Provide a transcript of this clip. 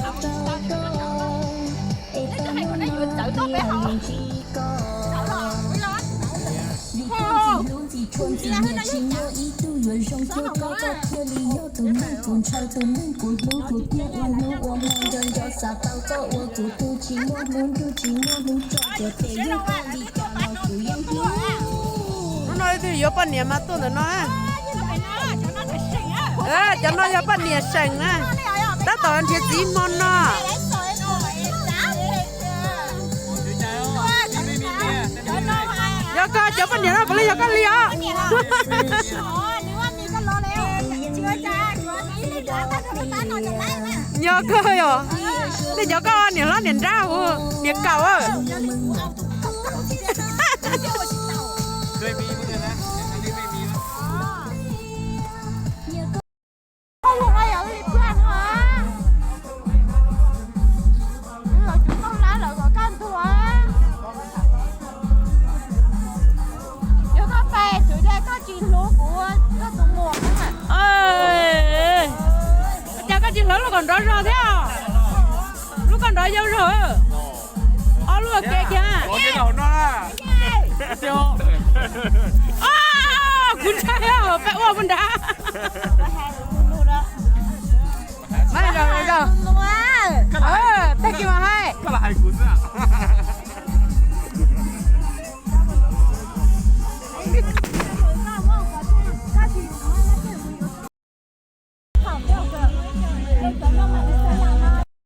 Hnub no leej twg yuav poj niam mas tuaj ntawm no. Cov no yog poj niam seem na. Tab tom nrhiav txiv hmo no. Yog koj cov poj niam no puav leej yog koj li os. Yog koj yog. Nej cov koj niam hlob niam nrab, niam kaum. Cas koj tsis hlawv lub kom nrov zog thiab? Lub koj nrov yau zog. Ob lub ke kiag. Kuv ntshai peb ua puas nrad.